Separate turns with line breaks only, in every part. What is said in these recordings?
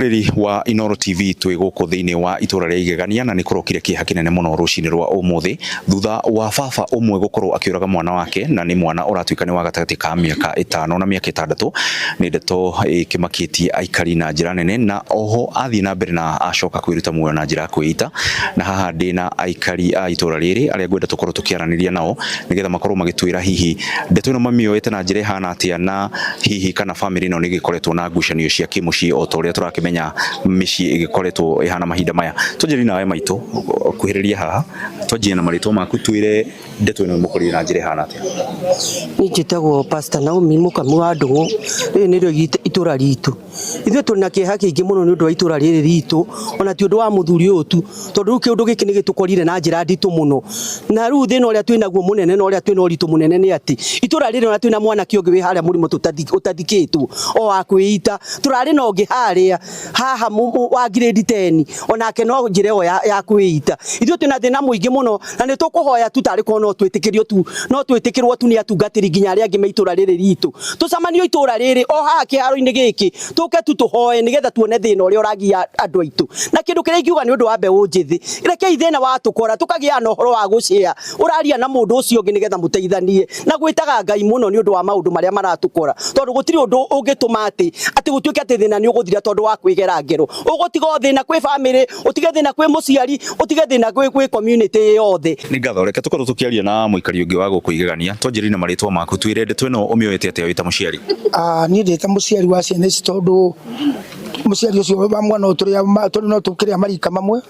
Rĩrĩ wa Inooro TV, twĩ gũkũ thĩinĩ wa itũra rĩa Igegania na nĩ kũrokire kĩeha kĩnene mũno rũcinĩ rwa ũmũthĩ thutha wa baba ũmwe gũkorwo akĩũraga mwana wake, na nĩ mwana ũratuĩka nĩ wa gatagatĩ ka mĩaka 5 na mĩaka 6. Nĩ ndeto ĩkĩmakĩtie aikari na njĩra nene, na oho athiĩ na mbere na acoka kwĩruta muoyo na njĩra ya kwĩita. Na haha ndĩna aikari a itũra rĩrĩ arĩa ngwenda tũkorwo tũkĩaranĩria nao nĩgetha makorwo magĩtwĩra hihi ndeto ĩno mamĩoete na njĩra ĩhana atĩa, na hihi kana famĩlĩ ĩno nĩ ĩgĩkoretwo na ngucanio cia kĩmũciĩ o ta ũrĩa tũrakĩmenya mĩciĩ ĩgĩkoretwo ĩhana mahinda maya. Twanjĩrĩrie nawe maitũ, kuhĩrĩria haha, twanjie na marĩtwa maku, twĩre ndeto ĩno ĩmũkorire na njĩra ĩhana atĩa.
Niĩ njĩtagwo Pastor Naomi Mũkamu wa Ndũng'ũ. Rĩrĩ nĩrĩo itũra ritũ. Ithuĩ tũrĩ na kĩeha kĩingĩ mũno nĩ ũndũ wa itũra rĩrĩ ritũ, ona ti ũndũ wa mũthuri ũyũ tu, tondũ rĩu kĩũndũ gĩkĩ nĩ gĩtũkorire na njĩra nditũ mũno. Na rĩu thĩna ũrĩa twĩnaguo mũnene na ũrĩa twĩna ũritũ mũnene nĩ atĩ itũra rĩrĩ ona twĩna mwanake ũngĩ wĩ harĩa mũrĩmo ũtathikĩtwo o wa kwĩita. Tũrarĩ na ũngĩ harĩa haha wa grade 10, onake no njĩra ĩyo ya kwĩita. Ithuĩ twĩna thĩna mũingĩ mũno na nĩ tũkũhoya tu tarĩ korwo no twĩtĩkĩrio tu, no twĩtĩkĩrwo tu nĩ atungatĩri nginya arĩa angĩ me itũra rĩrĩ ritũ. Tũcemanio itũra rĩrĩ o haha kĩharo-inĩ gĩkĩ, tũke tu tũhoe nĩgetha tuone thĩna ũrĩa ũragia andũ aitũ. Na kĩndũ kĩrĩa ingiuga nĩ ũndũ wa mbeũ njĩthĩ, rekei thĩna watũkora tũkagĩa na ũhoro wa gũcĩa, ũraria na mũndũ ũcio ũngĩ nĩgetha mũteithanie, na gwĩtaga Ngai mũno nĩ ũndũ wa maũndũ marĩa maratũkora, tondũ gũtirĩ ũndũ ũngĩtũma atĩ gũtuĩke atĩ thĩna nĩ ũgũthira tondũ wa kwĩgera ngero. Ũgũtiga o thĩna kwĩ famĩlĩ, ũtige thĩna kwĩ mũciari, ũtige thĩna kwĩ community yothe.
Nĩ ngatho. Reke tũkorwo tũkĩaria na mũikari ũngĩ wa gũkũ Igegania. Twanjĩrĩrie na marĩtwa maku, twĩre ndeto ĩno ũmĩoete atĩa wĩ ta mũciari.
Niĩ ndĩ ta mũciari wa ciana ici, tondũ mũciari ũcio wa mwana ũyũ tũrĩ no tũkĩrĩa marika mamwe.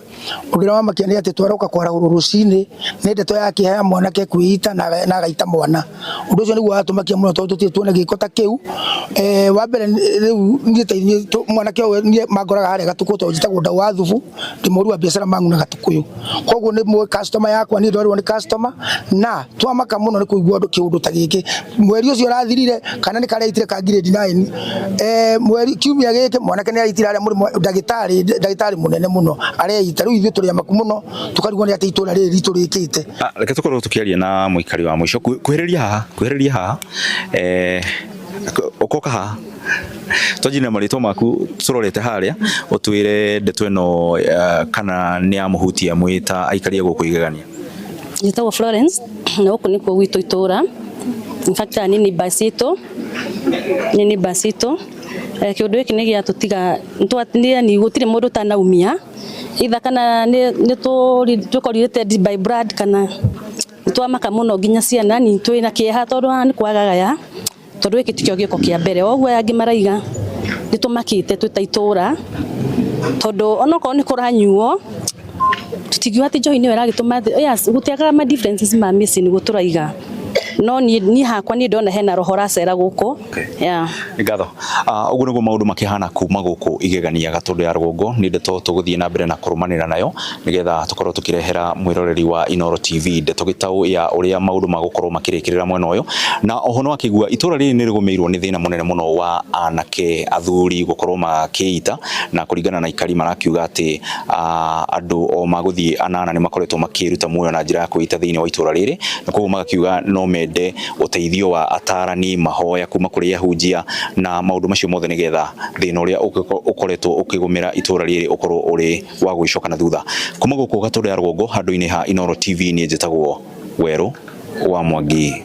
Ũndũ ũrĩa wamakia nĩ atĩ twaroka kwarahũrwo rũcinĩ nĩ ndeto ya kĩeha ya mwanake kwĩita na agaita mwana. Ũndũ ũcio nĩguo watũmakia mũno tondũ tũtirĩ tuona gĩko ta kĩu. Wa mbere rĩu niĩ ta ithuĩ mwanake ũyũ niĩ mangoraga harĩa Gatukũ tondũ njĩtagwo Ndau wa Thubu, ndĩ mũhũri wa biacara Mang'u na Gatukũyũ. Koguo nĩ customer yakwa, niĩ ndwarirwo nĩ customer na twamaka mũno nĩ kũigua kĩũndũ ta gĩkĩ. Mweri ũcio ũrathirire kana nĩ kareitire ka grade 9, mweri kiumia gĩkĩ mwanake nĩ areitire harĩa mũrĩmo, ndagĩtarĩ mũnene mũno areita. Rĩu ithuĩ tũrĩ amaku mũno tũkarigwo nĩ atĩ itũra rĩrĩ ritũ rĩkĩte.
Reke tũkorwo tũkĩaria na mũikari wa mũico. Kuhĩrĩria haha, kuhĩrĩria haha, ũkoka haha, twanjie na marĩtwa maku tũrorete harĩa, ũtwĩre ndeto ĩno kana nĩ yamũhutia mwĩ ta aikari a gũkũ Igegania.
Njĩtagwo Florence na gũkũ nĩkuo gwitũ itũra. In fact aya nĩ neighbors itũ, nĩ neighbors itũ. Kĩũndũ gĩkĩ nĩ gĩatũtiga, yani gũtirĩ mũndũ ũtanaumia, either kana nĩ tũkorwo related by blood kana nĩ twamaka mũno nginya ciana, ni twĩna kĩeha tondũ haha nĩ kwagagaya, tondũ gĩkĩ tikĩo gĩko kĩa mbere. O ũguo aya angĩ maraiga, nĩ tũmakĩte twĩ ta itũra, tondũ onokorwo nĩ kũranyuo, tũtingiuga atĩ njohi nĩyo ĩragĩtũma, yes, gũtiagaga ma differences ma mĩciĩ nĩguo tũraiga, no niĩ hakwa niĩ ndona hena roho ũracera gũkũ. Yeah.
Nĩ ngatho. Ũguo nĩguo maũndũ makĩhana kuma gũkũ Igegania Gatũndũ ya Rũgongo. Nĩ ndeto tũgũthiĩ na mbere na kũrũmanĩra nayo nĩgetha tũkorwo tũkĩrehera mwĩroreri wa Inooro TV ndeto gĩtaũ ya ũrĩa maũndũ magũkorwo makĩrĩkĩrĩra mwena ũyũ. Na oho nĩ wakĩigua itũra rĩrĩ nĩ rĩgũmĩirwo nĩ thĩna mũnene mũno wa anake athuri gũkorwo makĩita, na kũringana na aikari marakiuga atĩ andũ o magũthiĩ 8 nĩ makoretwo makĩruta muoyo na njĩra ya kwĩita thĩinĩ wa itũra rĩrĩ, na koguo magakiuga no mende ũteithio wa atarani, mahoya kuma kũrĩ ahunjia na maũndũ macio mothe nĩgetha thĩna ũrĩa ũkoretwo ũkĩgũmĩra itũra rĩrĩ ũkorwo ũrĩ wa gwĩcoka na thutha. Kuma gũkũ Gatũndũ ya Rũgongo handũ-inĩ ha Inooro TV, niĩ njĩtagwo Werũ wa Mwangi.